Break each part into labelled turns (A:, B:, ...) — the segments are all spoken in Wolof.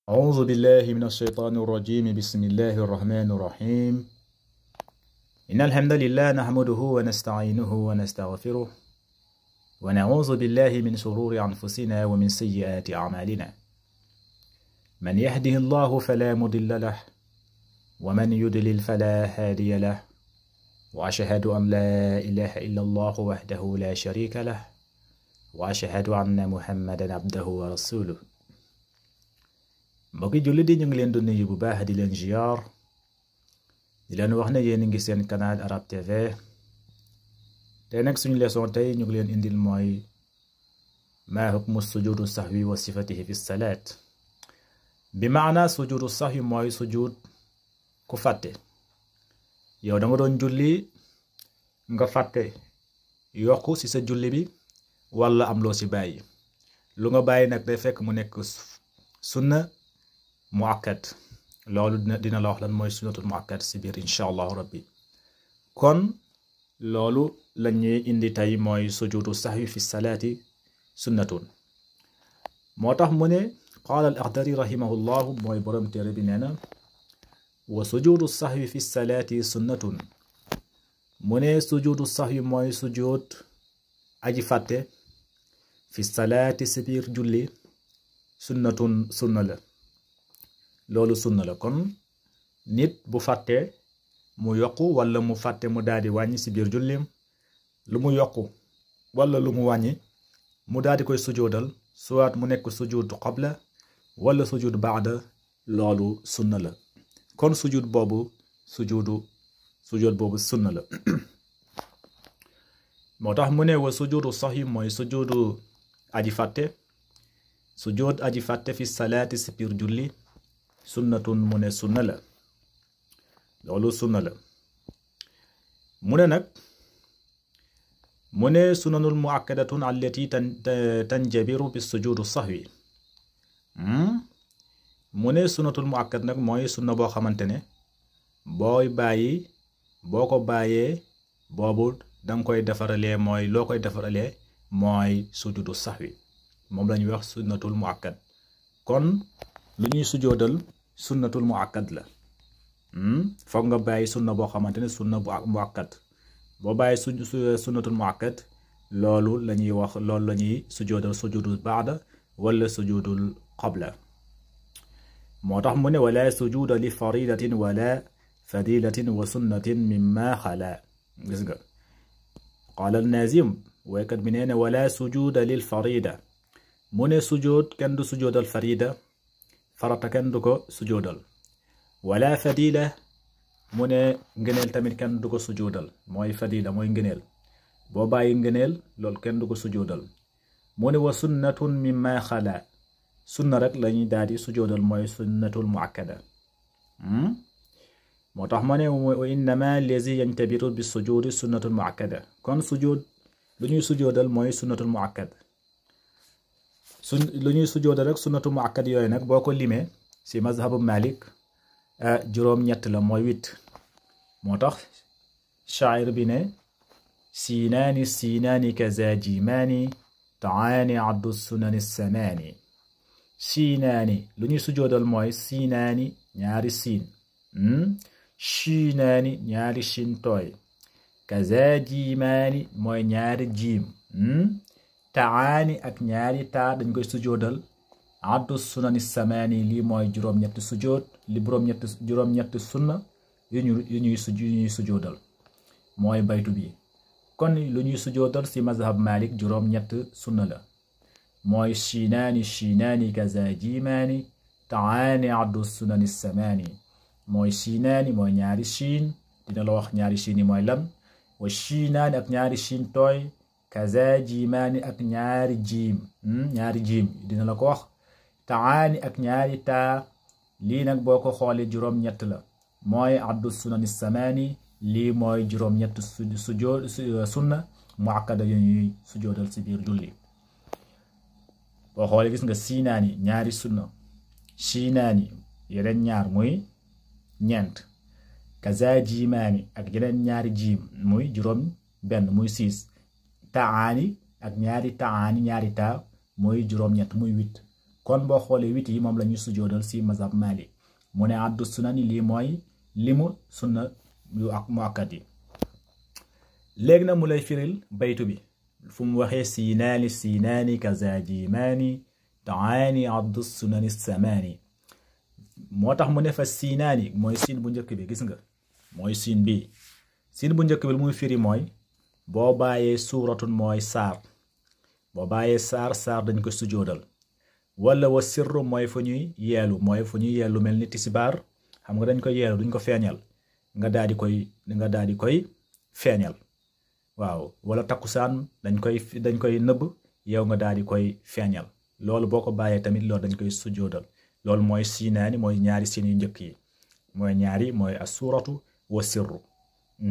A: أعوذ بالله من الشيطان الرجيم. بسم الله الرحمن الرحيم. إن الحمد لله نحمده ونستعينه ونستغفره ونعوذ بالله من شرور أنفسنا ومن سيئات أعمالنا. من يهده الله فلا مضل له ومن يضلل فلا هادي له، وأشهد أن لا إله إلا الله وحده لا شريك له، وأشهد أن محمدا عبده ورسوله. mbokki jullit di ñu ngi leen di nuyu bu baax di leen ziar, di leen wax ne yéen ngi seen canal Arab TV. tey nag suñu leçon tey ñu ngi leen indil mooy ma hukmu sujudu sahwi wa sifatihi fi salaat. bi maana sujudu sahwi mooy sujud ku fàtte. yow da nga doon julli nga fàtte yokku ci sa julli bi wala am loo ci bàyyi. lu nga bàyyi nag day fekk mu nekk sunna muakkad. loolu dina la wax lan mooy sunnatul muakkad si biir incha allahu rabbi. kon loolu la ñuy indi tey mooy sujudu sahwi fi salaati sunnatun. moo tax mu ne qaala al Akhdari rahimahullahu mooy borom téere bi nee na wa sujudu sahwi fi salaati sunnatun. mu ne sujudu sahwi mooy sujud aji fàtte fi salaati si biir julli sunnatun sunna la. loolu sunna la. kon nit bu fàtte mu yokku wala mu fàtte mu daal di wàññi si biir jullim, lu mu yokku wala lu mu wàññi mu daal di koy sujoodal, soit mu nekk sujud qabla wala sujud baada, loolu sunna la. kon sujud boobu sunna la. moo tax mu ne wa sujudu sahwi mooy sujudu aji fàtte. sujud aji fàtte fi salaati si biir julli sunnatun mu ne sunna la. loolu sunna la. mu ne nag mu ne sunanul muakkadatun allati tanjabiru bi sujudu sahwi. mu ne sunnatul muakkad nag mooy sunna boo xamante ne boo ko bàyyee boobu danga koy defaralee mooy loo koy defaralee mooy sujudu sahwi. moom la ñuy wax sunnatul muakkad. kon lu ñuy sujoodal sunnatul muakkad la. foog nga bàyyi sunna boo xamante ne sunna bu muakkad. boo bàyyi sunnatul muakkad loolu la ñuy sujoodal sujudul baada wala sujudul qabla. moo tax mu ne wala sujuda li faridatin wala fadilatin wa sunnatin mimma xala. gis nga qaala al-Nazim waykat bi nee ne wala sujuda lil farida. mu ne sujud kenn du sujoodal farida, farata kenn du ko sujoodal. wala fadila mu ne ngëneel tamit kenn du ko sujoodal. mooy fadila mooy ngëneel. boo bàyyi ngëneel loolu kenn du ko sujoodal. mu ne wa sunnatun mimma xala. sunna rek lañuy daal di sujoodal mooy sunnatul muakkada. moo tax ma ne wa innama lazi yantabiru bi sujudi sunnatul muakkada. kon sujud lu ñuy sujoodal mooy sunnatul muakkad. lu ñuy sujoodal rek sunnatu muakkad yooyu nag boo ko limee si mazhabu Malik juróom-ñett la mooy 8. moo tax shaa'ir bi ne siinaani kaza jimaani taani addu sunani samaani. siinaani lu ñuy sujoodal mooy siinaani ñaari siin, shiinaani ñaari shin tooy, kaza jimaani mooy ñaari jiim, taani ak ñaari taa dañ koy sujoodal addu sunani samaani. lii mooy juróom-ñetti sujood li juróom-ñetti sunna yu ñuy sujoodal mooy baytu bi. kon lu ñuy sujoodal si mazhab Malik juróom-ñett sunna la mooy shiinaani kaza jimaani taani addu sunani samaani. mooy shiinaani mooy ñaari shiin, dina la wax ñaari shiin yi mooy lan. wa shiinaani ak ñaari shiin tooy, kaza jimaani ak ñaari jiim dina la ko wax. taani ak ñaari taa. lii nag boo ko xoolee juróom-ñett la mooy addu sunani samaani. lii mooy juróom-ñett sunna muakkada yu ñuy sujoodal si biir julli. boo xoolee gis nga siinaani ñaari sunna, shiinaani yeneen ñaar muy ñeent, kaza jimaani ak yeneen ñaari jiim muy juróom benn muy 6, taani ak ñaari taa muy juróom-ñett muy 8. kon boo xoolee 8 yi moom la ñuy sujoodal si mazhab Malik mu ne addu sunani lii mooy limu sunna yu ak mu akkat yi. léegi nag mu lay firil baytu bi fu mu waxee siinaani kaza jimaani taani addu sunani samaani moo tax mu ne fa siinaani mooy siin bu njëkk bi gis nga mooy siin bi siin bu njëkk bi lu muy firi mooy boo bàyyee suuratun mooy saar boo bàyyee saar dañ ko sujoodal wala wa sirru mooy fu ñuy yeelu mel ni tisibaar xam nga dañ ko yeelu duñ ko feeñal nga daal di koy feeñal waaw wala takkusaan dañ koy nëbb yow nga daal di koy feeñal loolu boo ko bàyyee tamit loolu dañ koy sujoodal loolu mooy siinaani mooy ñaari siin yu njëkk yi mooy as-suuratu wa sirru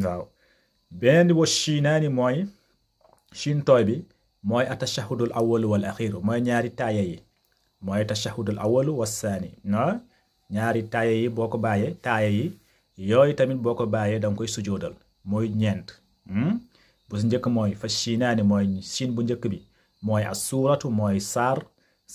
A: waaw beneen wa shiinaani mooy shiin tooy bi mooy atashahudul awwalu wal axiru mooy ñaari taaya yi mooy tashahudul awwalu wa saani ñaari taaya yi boo ko bàyyee taaya yi yooyu tamit boo ko bàyyee danga koy sujoodal mooy ñeent bu si njëkk mooy fa shiinaani mooy siin bu njëkk bi mooy as-suuratu mooy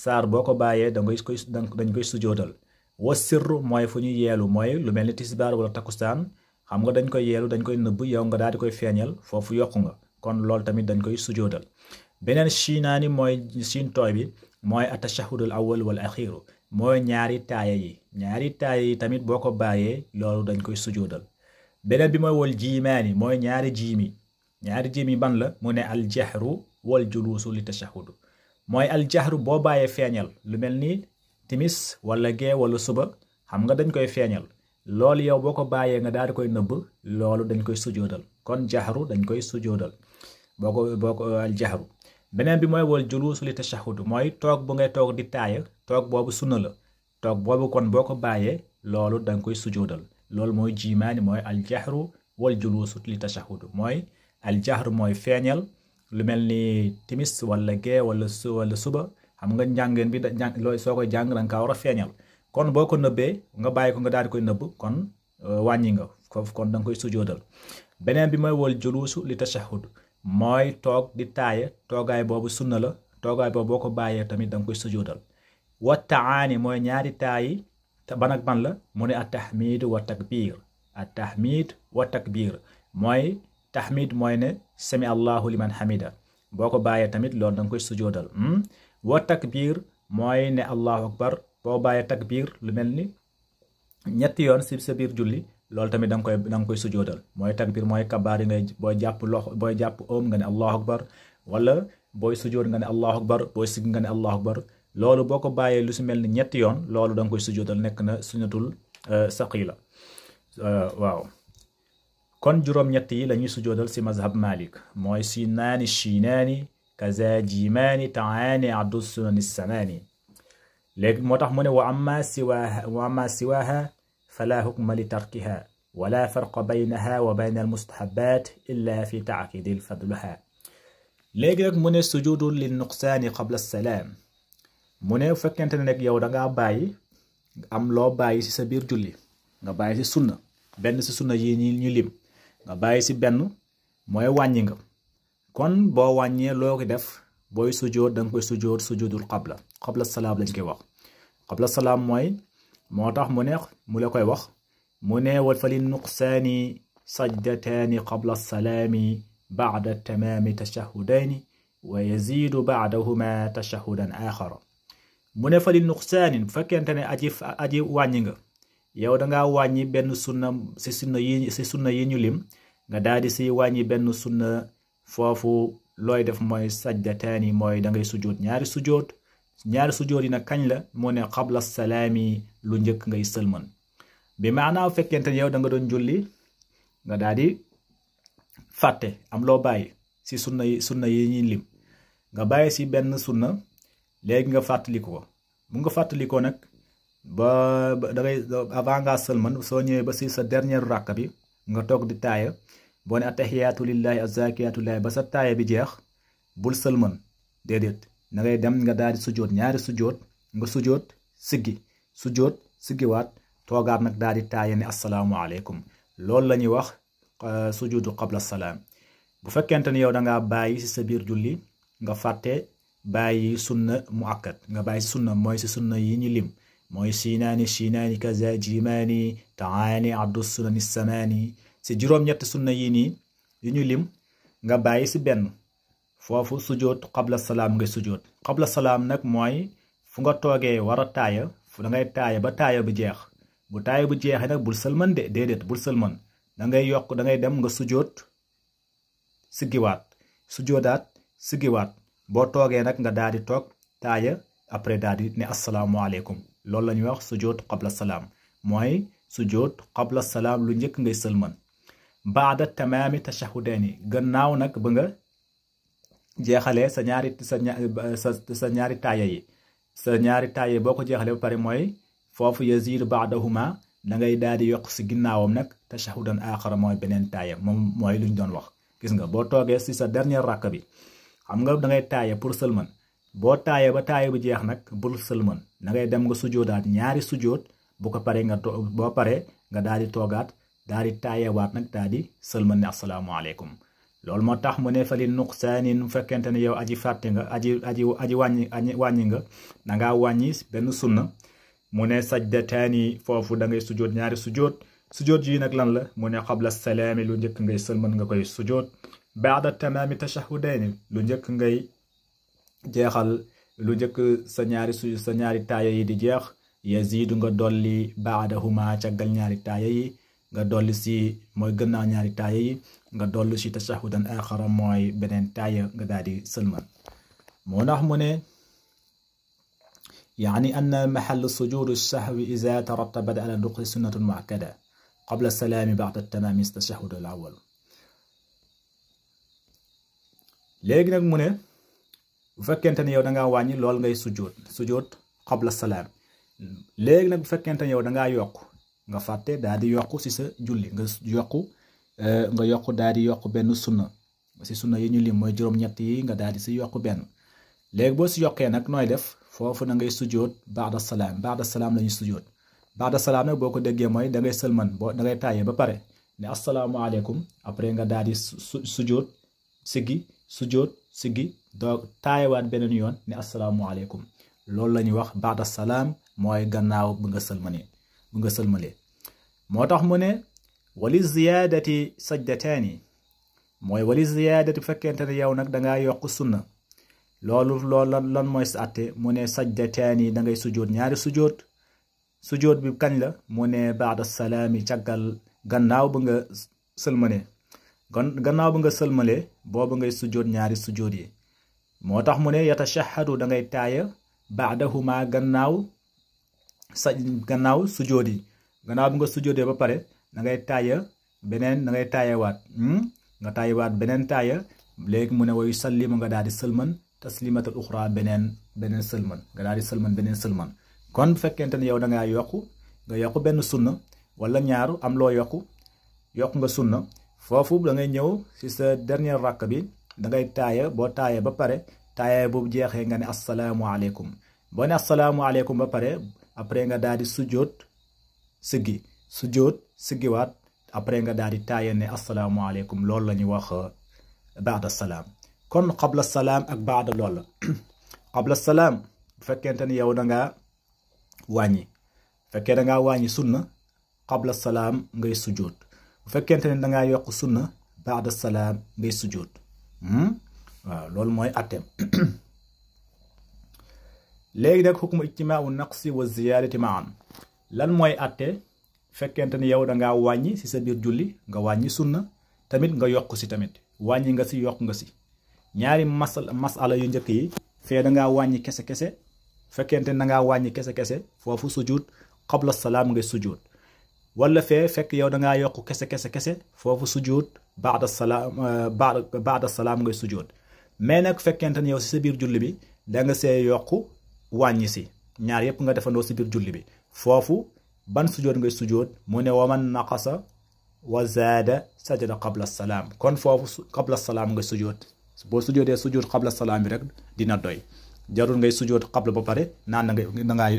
A: saar boo ko bàyyee dañ koy sujoodal wa sirru mooy fu ñu yeelu mooy lu mel ni tisbaar wala takkusaan xam nga dañ koy yeelu dañ koy nëbb yow nga daal di koy feeñal foofu yokku nga kon loolu tamit dañ koy sujoodal beneen shiinaani mooy siin tooy bi mooy atashahudul awwal wal axiru mooy ñaari taaya yi tamit boo ko bàyyee loolu dañ koy sujoodal beneen bi mooy wal jiimaani mooy ñaari jiimi ban la mu ne aljahru wal juluusu li tashahudu mooy aljahru boo bàyyee feeñal lu mel ni timis wala gee wala suba xam nga dañ koy feeñal loolu yow boo ko bàyyee nga daal di koy nëbb loolu dañ koy sujoodal kon jahru dañ koy sujoodal boo ko aljahru beneen bi mooy wal juluusu li tashahudu mooy toog bu ngay toog di taaya toog boobu sunna la toog boobu kon boo ko bàyyee loolu danga koy sujoodal loolu mooy jiimaani mooy aljahru wal juluusu li tashahudu mooy aljahru mooy feeñal lu mel ni timis wala gee wala suba xam nga njàngeen bi looy soo koy jàng danga kaa war a feeñal kon boo ko nëbbee nga bàyyi ko nga daal di koy nëbb kon wàññi nga foofu kon danga koy sujoodal beneen bi mooy wal juluusu li tashahhud mooy toog di taaya toogaay boobu sunna la toogaay boobu boo ko bàyyee tamit danga koy sujoodal wa taani mooy ñaari taayi ban ak ban la mu ne at-tahmid wa takbir mooy tahmid mooy ne sami allahu liman hamida boo ko bàyyee tamit loolu danga koy sujoodal wa takbir mooy ne allahu akbar boo bàyyee takbir lu mel ni ñetti yoon si sa biir julli loolu tamit danga koy sujoodal mooy takbir mooy kabaar yi ngay booy jàpp oom nga ne allahu akbar wala booy sujood nga ne allahu akbar booy sigg nga ne allahu akbar loolu boo ko bàyyee lu si mel ni ñetti yoon loolu danga koy sujoodal nekk na sunnatul saqila waaw kon juróom-ñett yi la ñuy sujoodal si mazhab Malik mooy siinaani shiinaani kaza jimaani taani addu sunani samaani léegi moo tax mu ne wa amma siwaha fala hukma li tarkiha wala farqa baynaha wa bayna almustahabat illa fi taakidi fadluha léegi nag mu ne sujudul lin nuqsaani qabla salaam mu ne fekkente ne nag yow dangaa bàyyi am loo bàyyi si sa biir julli nga bàyyi si sunna benn si sunna yi ñu lim nga bàyyi si benn mooy wàññi nga kon boo wàññee loo ko def booy sujood danga koy sujood sujudul qabla salaam lañ koy wax qabla salaam mooy moo tax mu la koy wax mu ne wal fa li nuqsaani sajdataani qabla salaami ba'da tamaami tashahudaani wa yaziidu ba'dahuma tashahudan aaxara mu ne fa li nuqsaani bu fekkente ne aji wàññi nga yow dangaa wàññi benn sunna si sunna yi ñu lim nga daal di si wàññi benn sunna foofu looy def mooy sajdataani mooy da ngay sujood ñaari sujood yi nag kañ la mu ne qabla salaami lu njëkk ngay sëlman bi maanaa fekkente ne yow da nga doon julli nga daal di fàtte am loo bàyyi si sunna yi ñuy lim nga bàyyi si benn sunna léegi nga fàttaliko ko bu nga fàttalikoo nag ba da ngay avant ngaa sëlman soo ñëwee ba si sa dernière rakk bi nga toog di taaya boo ne attahiyaatu lillahi azzakiyaatu lillahi ba sa taaya bi jeex bul sëlman déedéet da ngay dem nga daal di sujoot ñaari sujoot nga sujoot siggiwaat toogaat nag daal di taaya ne assalaamu aleykum loolu la ñuy wax sujudu qabla salaam bu fekkente ne yow dangaa bàyyi si sa biir julli nga fàtte bàyyi sunna mu akkat nga bàyyi sunna mooy si sunna yi ñu lim mooy shinaani kaza jimaani taani addu sunani samaani si juróom-ñetti sunna yi nii yu ñu lim nga bàyyi si benn foofu sujoot qabla salaam ngay sujoot qabla salaam nag mooy fu nga toogee war a taaya fu da ngay taaya ba taaya bu jeex bu taaya bu jeexee nag bul sëlman de déedéet bul sëlman da ngay yokk da ngay dem nga sujoot siggiwaat sujoodaat siggiwaat boo toogee nag nga daal di toog taaya après daal di ne asalaamualeykum loolu la ñuy wax sujoot qabla salaam mooy sujoot qabla salaam lu njëkk ngay sëlman baada tamaami tashahudaani gannaaw nag ba nga jeexalee sa ñaari taaya yi sa ñaari taaya yi boo ko jeexalee ba pare mooy foofu yaziidu baadahuma da ngay daal di yokk si ginnaawam nag tashahudan aaxara mooy beneen taaya moom mooy lu ñu doon wax gis nga boo toogee si sa dernier rakk bi xam nga da ngay taaya pour sëlman boo taaya ba taaya bu jeex nag bul sëlman da ngay dem nga sujoodaat ñaari sujoot bu ko paree boo paree nga daal di toogaat daal di taayewaat nag daal di sëlman ne asalaamaaleykum loolu moo tax mu ne fa li nuqsaanin mu fekkente ne yow aji fàtte nga aji wàññi nga dangaa wàññi benn sunna mu ne sajdataani foofu da ngay sujoot ñaari sujoot yi nag lan la mu ne qabla salaami lu njëkk ngay sëlman nga koy sujoot baada tamaami tashahudayni lu njëkk ngay jeexal lu njëkk sa ñaari taaya yi di jeex yaziidu nga dolli baadahuma caggal ñaari taaya yi nga dolli si mooy gannaaw ñaari taaya yi nga dolli si tashahudan aaxara mooy beneen taaya nga daal di sëlman moo tax mu ne yaani anna maxallu sujuudi sahwi iza tarattabat ala nuqsi sunnatun muakkada qabla salaami ba'da tamaami tashahhud al awwal léegi nag mu ne bu fekkente ne yow da ngaa wàññi lool ngay sujoot qabla salaam léegi nag bu fekkente ne yow da ngaa yokk nga fàtte daal di yokk si sa julli nga yokk daal di yokk benn sunna si sunna yi ñu lim mooy juróom-ñett yi nga daal di si yokk benn léegi boo si yokkee nag nooy def foofu na ngay sujoot baada salaam la ñuy sujoot baada salaam nag boo ko déggee mooy da ngay sëlman da ngay taayee ba pare ne asalaamualeykum après nga daal di sujoot siggi doo taayewaat beneen yoon ne asalaamualeykum loolu la ñuy wax baada salaam mooy gannaaw bu nga sëlmalee moo tax mu ne wali ziyaadati sajdataani mooy wali ziyaadati bu fekkente ne yow nag dangaa yokk sunna loolu lan mooy sa àtte mu ne sajdataani da ngay sujoot ñaari sujoot bi kañ la mu ne baada salaami caggal gannaaw ba nga sëlmalee gannaaw ba nga sëlmalee boobu ngay sujoot ñaari sujoot yi moo tax mu ne yatashahhadu da ngay taaya baadahuma gannaaw sujoot yi gannaaw bi nga sujootee ba pare da ngay taayewaat nga taayewaat beneen taaya léegi mu ne wayu sallimu nga daal di sëlman taslimatul uxra beneen sëlman nga daal di sëlman beneen sëlman kon bu fekkente ne yow da ngaa yokk benn sunna wala ñaaru am loo yokk nga sunna foofu da ngay ñëw ci sa dernier rakk bi da ngay taaya boo taayee ba pare taaya boobu jeexee nga ne asalaamualeykum boo ne asalaamualeykum ba pare après nga daal di siggiwaat après nga daal di taaya ne asalaamualeykum loolu la ñuy wax baada salaam kon qabla salaam ak baada loolu la qabla salaam bu fekkente ne yow da ngaa wàññi sunna qabla salaam ngay sujoot bu fekkente ne da ngaa yokk sunna baada salaam ngay sujoot waaw loolu mooy atteem léegi nag xukmu ijtimaau naqsi wa ziyaadati maan lan mooy atte fekkente ne yow da ngaa wàññi si sa biir julli nga wàññi sunna tamit nga yokk si tamit wàññi nga si yokk nga si ñaari masala yu njëkk yi fee da ngaa wàññi kese fekkente ne da ngaa wàññi kese foofu sujud qabla salaam ngay sujud wala fee fekk yow da ngaa yokk kese foofu sujud baada salaam ngay sujud mais nag fekkente ne yow si sa biir julli bi da nga see yokk wàññi si ñaar yépp nga defandoo si biir julli bi foofu ban sujud ngay sujud mu ne waman naqasa wa zaada sajada qabla salaam kon foofu qabla salaam ngay sujud boo sujudee sujud qabla salaam bi rek dina doy jarul ngay sujud qabla ba pare naan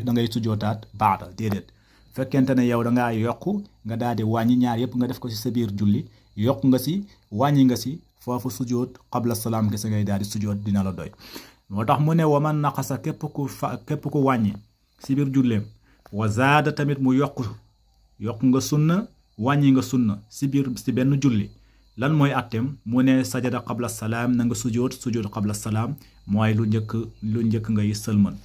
A: da ngay sujootaat baada déedéet fekkente ne yow da ngaa yokk nga daal di wàññi ñaar yépp nga def ko si sa biir julli yokk nga si wàññi nga si foofu sujud qabla salaam kese ngay daal di sujud dina la doy moo tax mu ne wa man naqasa képp ku wàññi si biir julleem wa zaada tamit mu yokk nga sunna wàññi nga sunna si benn julli lan mooy attem mu ne sajada qabla salaam na nga sujood qabla salaam mooy lu njëkk ngay sëlman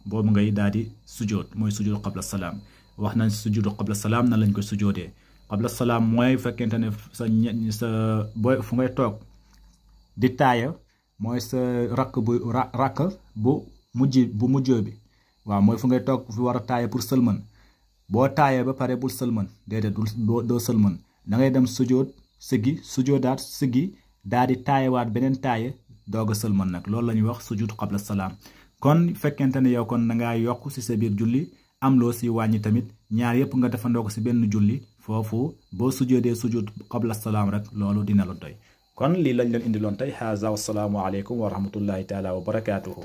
A: boobu ngay daal di sujood mooy sujood qabla salaam wax nañ sujood qabla salaam nan lañ koy sujoodee qabla salaam mooy fekkente ne sa booy fu ngay toog di taaya mooy sa rakk bu mujj bi waaw mooy fu ngay toog fi war a taaya pour sëlman boo taayee ba pare bul sëlman déedéet doo sëlman da ngay dem sujood sëggi sujoodaat sëggi daal di taayewaat beneen taaye doog a sëlman nag loolu la ñuy wax sujud qabla salaam kon fekkente ne yow kon da ngaa yokk si sa biir julli am loo si wàññi tamit ñaar yëpp nga defandoo ko si benn julli foofu boo sujoodee sujud qabla salaam rek loolu dina la doy kon lii lañ leen indiloon tey haza wassalaamu aleykum wa rahmatullahi taala wa barakaatuhu